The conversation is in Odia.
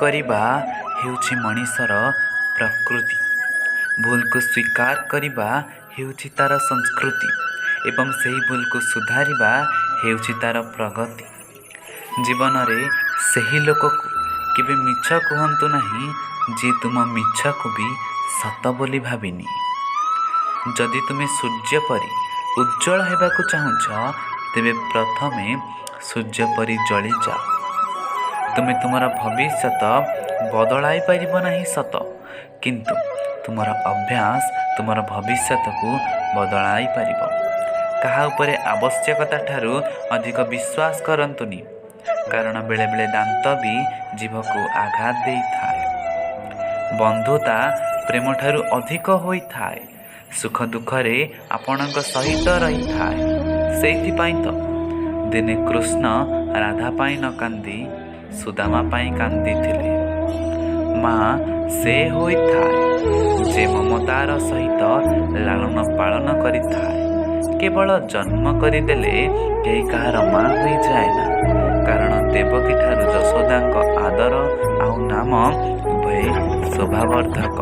କରିବା ହେଉଛି ମଣିଷର ପ୍ରକୃତି, ଭୁଲକୁ ସ୍ୱୀକାର କରିବା ହେଉଛି ତା'ର ସଂସ୍କୃତି ଏବଂ ସେହି ଭୁଲକୁ ସୁଧାରିବା ହେଉଛି ତା'ର ପ୍ରଗତି। ଜୀବନରେ ସେହି ଲୋକକୁ କେବେ ମିଛ କୁହନ୍ତୁ ନାହିଁ, ଯିଏ ତୁମ ମିଛକୁ ବି ସତ ବୋଲି ଭାବିନି। ଯଦି ତୁମେ ସୂର୍ଯ୍ୟ ପରି ଉଜ୍ଜ୍ୱଳ ହେବାକୁ ଚାହୁଁଛ, ତେବେ ପ୍ରଥମେ ସୂର୍ଯ୍ୟ ପରି ଜଳିଯାଅ। ତୁମେ ତୁମର ଭବିଷ୍ୟତ ବଦଳାଇ ପାରିବ ନାହିଁ ସତ, କିନ୍ତୁ ତୁମର ଅଭ୍ୟାସ ତୁମର ଭବିଷ୍ୟତକୁ ବଦଳାଇ ପାରିବ। କାହା ଉପରେ ଆବଶ୍ୟକତା ଠାରୁ ଅଧିକ ବିଶ୍ୱାସ କରନ୍ତୁନି, କାରଣ ବେଳେବେଳେ ଦାନ୍ତ ବି ଜିଭକୁ ଆଘାତ ଦେଇଥାଏ। ବନ୍ଧୁତା ପ୍ରେମଠାରୁ ଅଧିକ ହୋଇଥାଏ, ସୁଖ ଦୁଃଖରେ ଆପଣଙ୍କ ସହିତ ରହିଥାଏ। ସେଇଥିପାଇଁ ତ ଦିନେ କୃଷ୍ଣ ରାଧା ପାଇଁ ନ କାନ୍ଦି ସୁଦାମା ପାଇଁ କାନ୍ଦିଥିଲେ। ମା ସେ ହୋଇଥାଏ, ଯେ ମମତାର ସହିତ ଲାଳନ ପାଳନ କରିଥାଏ। କେବଳ ଜନ୍ମ କରିଦେଲେ କେହି କାହାର ମା ହୋଇଯାଏ ନା, କାରଣ ଦେବକୀ ଠାରୁ ଯଶୋଦାଙ୍କ ଆଦର ଆଉ ନାମ ଉଭୟେ ଶୋଭାବର୍ଦ୍ଧକ।